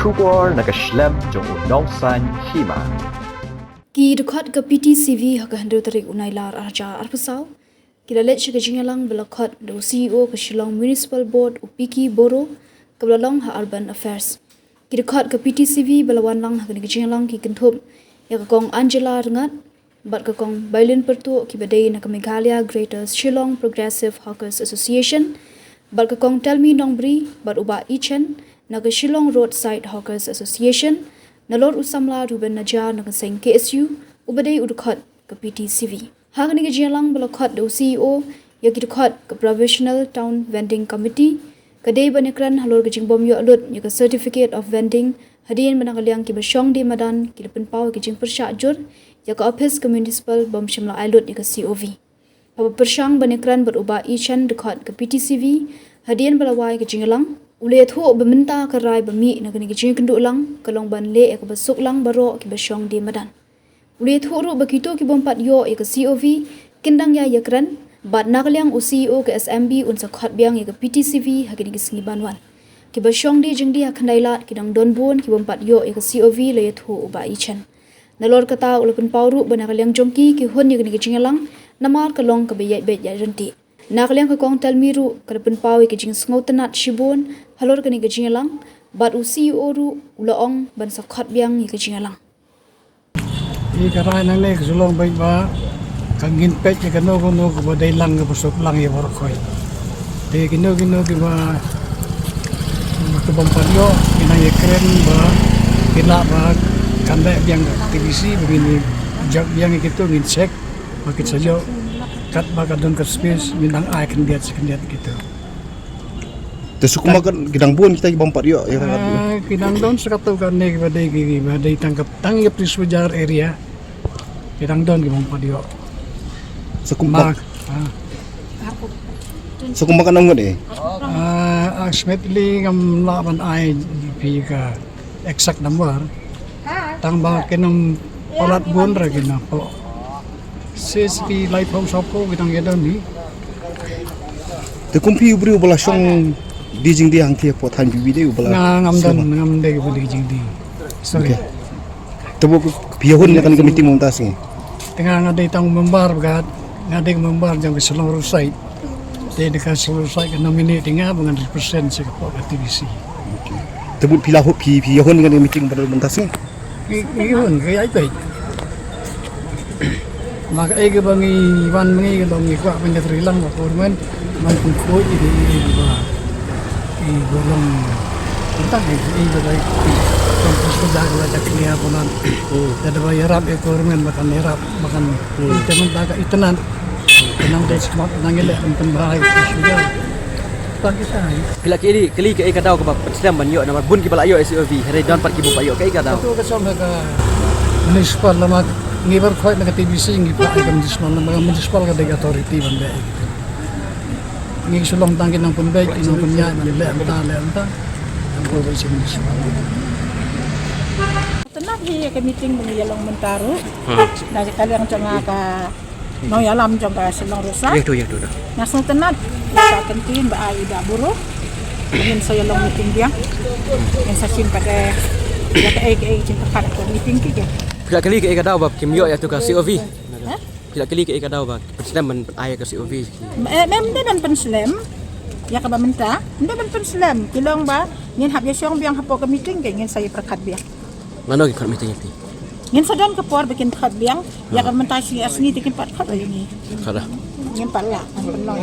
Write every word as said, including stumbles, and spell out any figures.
Khubor na ka shlem jong u Nongsaiñ Hima. Ki dkhot ka P T C V ha ka hynriew tarik u Nailar arhajar arphew saw ki la leit sha ka jingïalang ba la khot da u C E O ka Shillong Municipal Board u P K Boro kaba la long ha Urban Affairs. Ki dkhot ka P T C V ba la wan lang ha kane ka jingïalang ki kynthup ïa ka Kong Angela Rngat bad ka Kong Bailin Pyrtuh kiba dei na ka Meghalaya Greater Shillong Progressive Hawkers Association, bad ka Kong Telmi Nongbri bad u Bah Ichen na ka Shillong Roadside Hawkers Association, nalor u samla Ruben Najar na ka seng K S U uba dei u dkhot ka P T C V. Ha kane ka jingïalang ba la khot da u C E O ïa ki dkhot ka Provisional Town Vending Committee, ka dei ban ïakren halor ka jingbym ïoh lut ïa ka Certificate of Vending hadien ba na ka liang kiba shong die madan ki la pynpaw ïa ka jingpyrshah jur ïa ka ophis ka municipal bym shym la ai lut ïa ka C O V. Haba pyrshang ban ïakren bad u Bah Ichen dkhot ka P T C V hadien ba la wai ka jingïalang, u la ïathuh ba mynta ka rai ba mih na kane ka jingïakynduh lang ka long ban leh ïa kaba suk lang baroh kiba shong die madan. U la ïathuh ruh ba kito ki bym pat ïoh ïa ka C O V kin dang ïai ïakren bad na ka liang u C E O ka S M B un sa khot biang ïa ka P T C V ha kine ki sngi ban wan. Kiba shong die jingdie ha Khyndailad ki dang don bun ki bym pat ïoh ïa ka C O V, la ïathuh u Bah Ichen. Nalor kata u la pynpaw ruh ba na ka liang jong ki ki hun ïa kane ka jingïalang namar ka long kaba ïaid beit ïaid ryntih. Na ka liang ka Kong Telmi ruh ka la pynpaw ïa ka jingsngewtynnad shibun halor kane ka jingïalang bad u C E O ruh u la ong ban sa khot biang ïa ka jingïalang. Ïa ka rai nangne ka shu long beit ba ka ngin peit ïa kano kano kaba dei lang kaba suk lang ïa baroh khoit. Te kino kino kiba, kiba bym pat ïoh, ngi nang ïakren ba ki lah ba kan leh biang ka T B C ba ngin ïa jop biang ïa kito, ngin check ba kin sa ïoh katba ka don ka space, ngin nang ai khyndiat sa khyndiat ïa kito. Te shu kumba kan ki dang bun kita ki bym pat ïoh ïa ka. Ah, ki dang don sa katto katne kiba dei ki, kiba dei tang ka, tang ïa Police Bazar area. Ki dang don ki bym pat ïoh. Shu kumba. Ma, ah. Shu kumba kan ngut eh. Ah, ultimately ngam lah ban ai phi ka exact number. Tang ba kin ym palat bun re kin ym poi. Shisha ki laiphew sawphew ki dang ïa don hi. Te kum phi u briew ba la shong die jingdie hangtei hapoh thaiñ B B D u ba la. Nga ngam don, ngam dei ba die jingdie. Sorry. Okay. Te ba phi ïa hun ïa kane ka meeting mynta sngi? Te nga nga dei tang member ba ka, nga dei member jong ka Shillong Roadside. Te da ka Shillong Roadside ka nominate ïa nga ba ngan represent sha ka pok ka T B C. Te mut phi la hop phi, phi ïa hun ïa kane ka meeting ba mynta sngi? Ngi, ngi hun, ngi ïai peit. Ma kaei kaba ngi wan ma ngi ka long ngi kwah ban ïatrei lang bad ka government ban pynkhuid ïa kaei ba, ïa ba long. Tang ïa kaei ba dei, tang pus ka dak la ka clear ba ngan. Te da ba ïarap ïa ka government ba kan ïarap ba kan. Te mynta ka itynnad. Ka nang dei smat nang ïaleh ban pynbha ïa ka pus ka dak. Tang kita. Phi la kylli, kylli kaei ka daw kaba pynslem ban ïoh namar bun kiba la ïoh C O V, hynrei don pat kiba la ïoh, kaei ka daw? Katu ka song ka municipal, lama ngi baroh khoit na ka T B C ngi phah ïa ka municipal, namar ka municipal ka dei ka authority ban leh ïa kita. Ngi shu long tang ki nongpynbeit, ki nongpynïaid ban leh mynta, leh mynta. Tang ko ba shu municipal. Tang ïa ka meeting ba ngi ïa long mynta ruh. Hmm. Na ka liang jong nga ka nongïalam jong ka Shillong Roadside. Ïa tu, ïa tu dah. Nga sngewtynnad ïa ka kyntien ba ai i Bah Boro. Ngin sa ïa long meeting biang. Ngin sa shim pat ïa kaei kaei jingpyrkhat ka meeting ki. Phi la kylli kaei ka daw ba kim ïoh ïa tu ka C O V? Hah? Phi la kylli kaei ka daw ba pynslem ban ai ïa ka C O V? Eh, mem dei ban pynslem. Ïa kaba mynta, mem dei ban pynslem. Ki long ba ngin hap ïa shong biang hapoh ka meeting ki, ngin sa ïa pyrkhat biang. Lano kin khot meeting ïa phi? Ngin sa don ka por ba kin khot biang, ïa ka mynta shi ar sngi te kin pat khot ïa ngi. Khot dah. Ngin pat lah ban pynlong.